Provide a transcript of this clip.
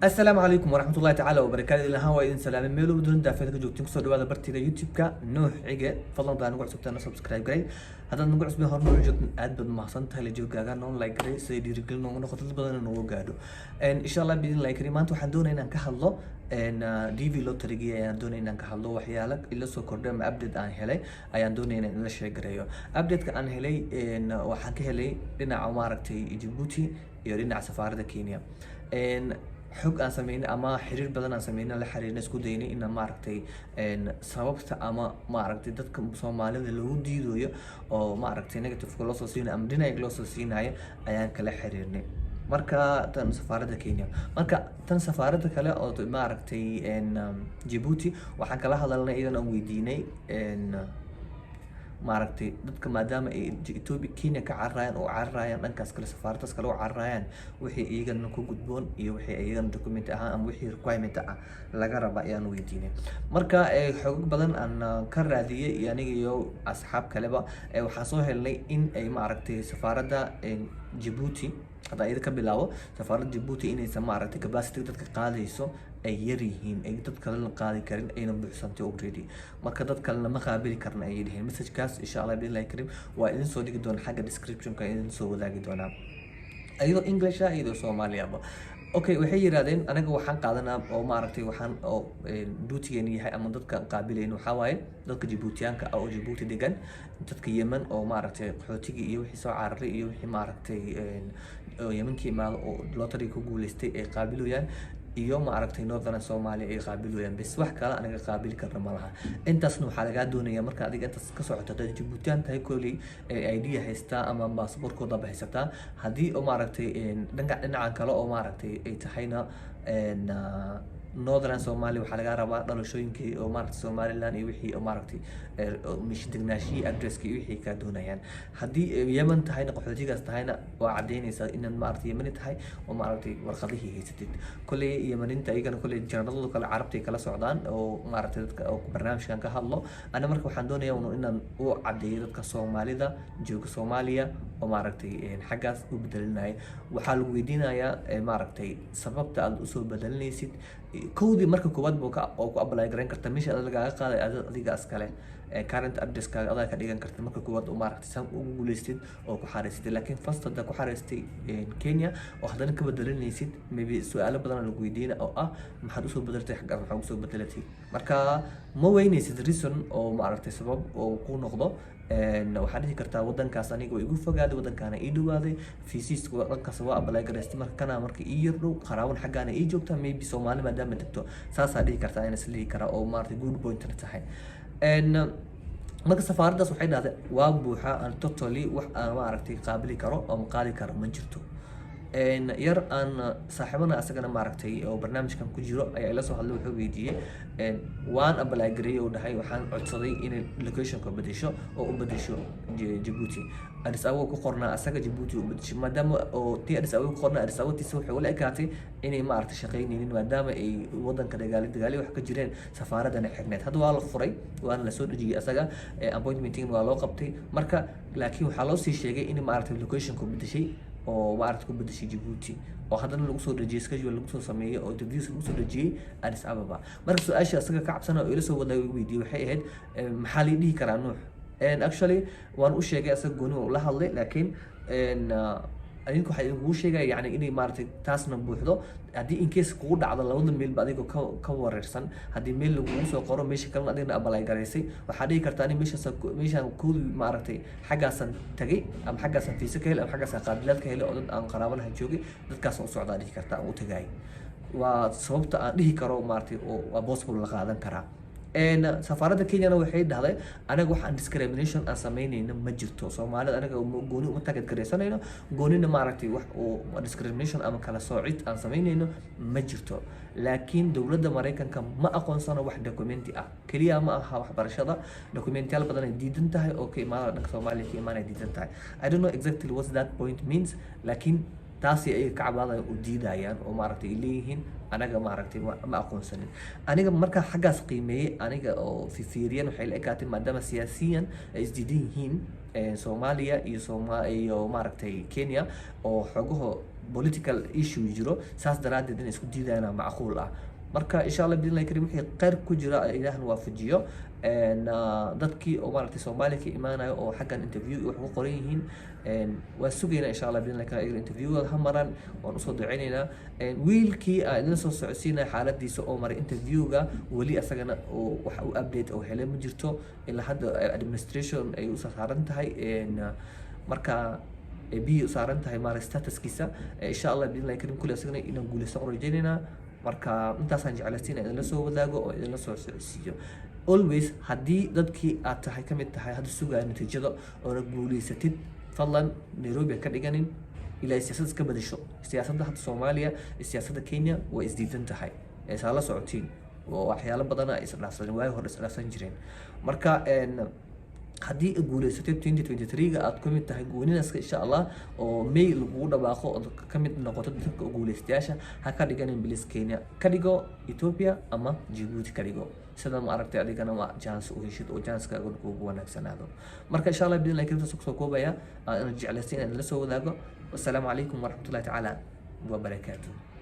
Asalaamu calaykum waraxmat ullahi tacaala wabarakaatu. Ilahaan waa idin salaamay meel walba dunida daafeed ka joogtiin. Kusoo dhawaada bartida YouTube-ka Nuux Cige. Fadlan hadaa nagu cusubtaana, subscribe garay. Haddaad nagu cusbeen, horna u joogtin, aad baad mahadsan tahay. La joogaaga noon like garay siday dhiirigelin noogu noqoto, dad badan noogu gaadho, insha Allah bidin like garay. Maanta waxaan doonaya inaan ka hadlo DV lottery ayaan doonaya inaan ka hadlo. Waxyaalo ila soo kordhay ama update aan helay ayaan doonaya inaan ila share gareeyo. Update-ka aan helay waxaan ka helay dhinaca, maaragtay, Djibouti iyo dhinaca safaaradda Kenya. Xog aan sameynay ama xiriir badan aan sameynay, la xiriirnay, isku daynay inaan, maaragtay, sababta ama, maaragtay, dadka Soomaalida lagu diidayo oo, maaragtay, negative-ka loo soo siinayo ama dhinaca loo soo siinayo ayaan kala xiriirnay. Marka tan safaaradda Kenya, marka tan safaaradda kale oo, maaragtay, Djibouti, waxaan kala hadalnay iyadan, aan weydiinay, maaragtay, dadka maadaama ay Ethiopia, Kenya ka cararayaan oo cararayaan dhankaas kale, safaaraddaas kale u cararayaan, wixii iyagana ku gudboon iyo wixii iyagana document ahaan ama wixii requirement ah laga raba ayaan weydiinay. Marka xogag badan aan ka raadiyey iyo aniga iyo asxaab kaleba, waxaan soo helnay in ay, maaragtay, safaaradda Djibouti, hadda iyada ka bilaabo, safaaradda Djibouti inaysan, maaragtay, capacity dadka qaadayso ay yar yihiin, ay dad kalena qaadi karin, ayna buuxsantay already. Marka dad kalena ma qaabili karna ayay dhihiin. Messagekaas, insha Allah biidnillahi karim, waa idin soo dhigi doona xagga description-ka, idin soo wadaagi doonaa iyadoo English ah, iyadoo Soomaaliyaba. Okay, waxay yiraahdeen anaga waxaan qaadanaa oo, maaragtay, waxaan oo duty-geena yahay ama dadka qaabilayn waxaa waaye dadka Djiboutiyaanka ah oo Djibouti degan, dadka Yemen oo, maaragtay, qaxootigii iyo wixii soo cararay iyo wixii, maaragtay, oo Yemenkii imaado oo lottery ku guuleystay ay qaabilayaan, iyo, maaragtay, Northern Somalia ay qaabilayaan bes. Wax kale anaga qaabili karna ma laha. Intaasna waxaa lagaa doonaya marka adiga intaas ka socoto, haddaad Djiboutian tahay, koley ID haystaa ama baasaboorkoodaba haysataa. Haddii oo, maaragtay, dhanka dhinacan kale oo, maaragtay, ay tahayna Northern Somalia, waxaa laga rabaa dhalashooyinkii oo, maaragtay, Somaliland iyo wixii oo, maaragtay, oo meesha degnaashihii, addresskii iyo wixii kaa doonayaan. Haddii Yemen tahayna, qaxootigaas tahayna, waa cadeynaysaa inaad, maaragtay, Yemeni tahay oo, maaragtay, warqadihii haysatid. Kolley Yemeniinta iyagana kolley janaraladu kale Carabta ay kala socdaan oo, maaragtay, dadka oo barnaamijkan ka hadlo. Ana marka waxaan doonayaa un inaan u caddeeyo dadka Soomaalida jooga Soomaaliya oo, maaragtay, xaggaas u bedelinaya. Waxaa lagu weydiinayaa, maaragtay, sababta aad usoo bedelinaysid. Kowdii marka koowaad buu ka oo ku apply garayn karta meesha aad lagaaga qaaday adiga iskale current addresskaaga adaa ka dhigan karta marka koowaad oo, maaragtay, saan ugu guuleystid oo ku xareysatid. Laakiin first haddaa ku xareystay Kenya oo haddana ka bedelinaysid, maybe su-aalo badan lagu weydiina oo ah maxaad usoo bedelatay xaggaas, maxaa usoo bedelatay. Marka ma weynaysid reason oo, maaragtay, sabab oo ku noqdo. Waxaad dhihi kartaa wadankaas aniga waa igu fogaaday, wadankaana ii dhawaaday, fiisiiska dhankaas waa apply garaystay, marka kana marka ii yar dhow, qaraaban xaggaana ii joogta, maybe Soomaali maadaama degto, saasaa dhihi kartaa in isla dhihi karaa oo, maaragtay, good point tahay. Marka safaaraddaas waxay dhahday waa buuxa aan totally, wax aan, maaragtay, qaabili karo ama qaadi karo ma jirto. Yar aan saaxiibana asagana, maaragtay, oo barnaamijkan ku jiro ayaa ila soo hadlay. Wuxuu weydiiyey, waan apply gareeyey, uu dhahay, waxaan codsaday inay locationka bedesho oo u bedesho Djibouti. Addis Ababa ku qornaa, asaga Djibouti u bedeshay. Maadaama oo tii Addis Ababa ku qornaa, Addis Ababa tiisa waxay ula ekaatay inay, maaragtay, shaqaynaynin, maadaama ay wadanka dagaali dagaali wax ka jireen, safaaradana xirneed. Hadda waa la furay, waana lasoo dhejiyey asaga, appointmenting waa loo qabtay. Marka laakiin waxaa loo sii sheegay in, maaragtay, locationka bedeshay oo, maaragtay, ku bedeshay Djibouti, oo haddana lagu soo dejiyey schedule, lagu soo sameeyey oo interviews lagu soo dejiyey Addis Ababa. Marka su-aasha asaga ka cabsana oo ila soo wadaagay, weydiiyey, waxay ahayd, maxaa lii dhihi karaa, Nuux? Actually waan u sheegay, asaga gooni waan ula hadlay, laakiin adinku waxaa idinkugu sheegaya yani inay, maaragtay, taasna buuxdo. Haddii in case kugu dhacdo labada meelba adigoo ka wareersan, haddii meel lagugu soo qoro, meesha kalena adigna apply garaysay, waxaa dhihi kartaa ani meeshaas, meeshaan koodi, maaragtay, xaggaasan tagay ama xaggaasaan fiisa ka helay ama xaggaasaan qaabilaad ka helay oo dad aan qaraabanaha joogay, dadkaasaan u socdaa dhihi kartaa, aan u tagay. Waa sababta aan dhihi karo, maaragtay, oo waa possible, la qaadan karaa. Safaaradda Kenyana waxay dhahday anaga waxaan discrimination aan sameynayno ma jirto. Soomaalida anaga gooni uma target garaysanayno, goonina, maaragtay, wax uu discrimination ama kala soocid aan sameynayno ma jirto. Laakiin dowladda Maraykanka ma aqoonsano wax documenti ah. Keliya ma aha waxbarashada, documentiyaal badan ay diidan tahay oo ka imaanaya dhanka Soomaaliya ka imaanaya diidan tahay. I don't know exactly what that point means, laakiin Taasi ay ka cabaadayaan oo diidayaan oo maaragtay ay leeyihiin anaga maaragtay ma aqoonsanin. Aniga markaa xaggaas qiimeeyey, aniga oo fiiriyan, waxay la ekaatay maadaama siyaasiyan ay isdiidan yihiin Soomaaliya iyo iyo maaragtay Kenya, oo xogaho political issue jiro, saas daraaddeed inay isku diidayaan macquul ah. Marka insha Allah biidnillahi karim, wixii khayr ku jira Ilaahna waafajiyo. Dadkii oo maaragtay Soomaaliya ka imaanayo oo xaggan interview wax ku qoran yihiin, waa sugaynaa insha Allah biidnillahi karim, ayaga interviewgooda ha maraan, waan usoo duceynaynaa. Wiilkii aan idin soo socodsiinaya xaaladiisa oo maray interviewga, weli asagana oo wax u update oo helay ma jirto ilaa hadda. Administration ay u saaran tahay, marka biyi u saaran tahay maaragtay statuskiisa. Insha Allah biidnillahi karim, kulli asagana inaan guuleysan u rajaynaynaa. Marka intaasaan jeclaysiin inaan idinla soo wadaago oo idinla soo socodsiiyo. Always haddii dadkii aad tahay kamid tahay hadda sugaya natiijada oona guuleysatid, fadlan Nairobi ha ka dhiganin ilaa siyaasadda iska bedesho. Siyaasadda hadda Soomaaliya iyo siyaasadda Kenya way isdiidan tahay, saa la socotiin, oo waxyaalo badana ay isdhaafsan, waagi hore isdhaafsan jireen. Marka haddii aad guuleysatid 2023-ga, aad ka mid tahay gooninaska insha Allah oo May lagugu dhawaaqo, ood ka mid noqoto dadka guuleystayaasha, ha ka dhiganin bilis Kenya, ka dhigo Ethiopia ama Djibouti ka dhigo, sida ma aragtay adigana ma chance u heshid oo chance-kaaga kuugu wanaagsanaado. Marka insha Allah bidin karimtaas kusoo koobaya, aan jeclaystay inaan la soo wadaago. Wassalaamu calaykum waraxmatullahi tacaala wabarakaatuh.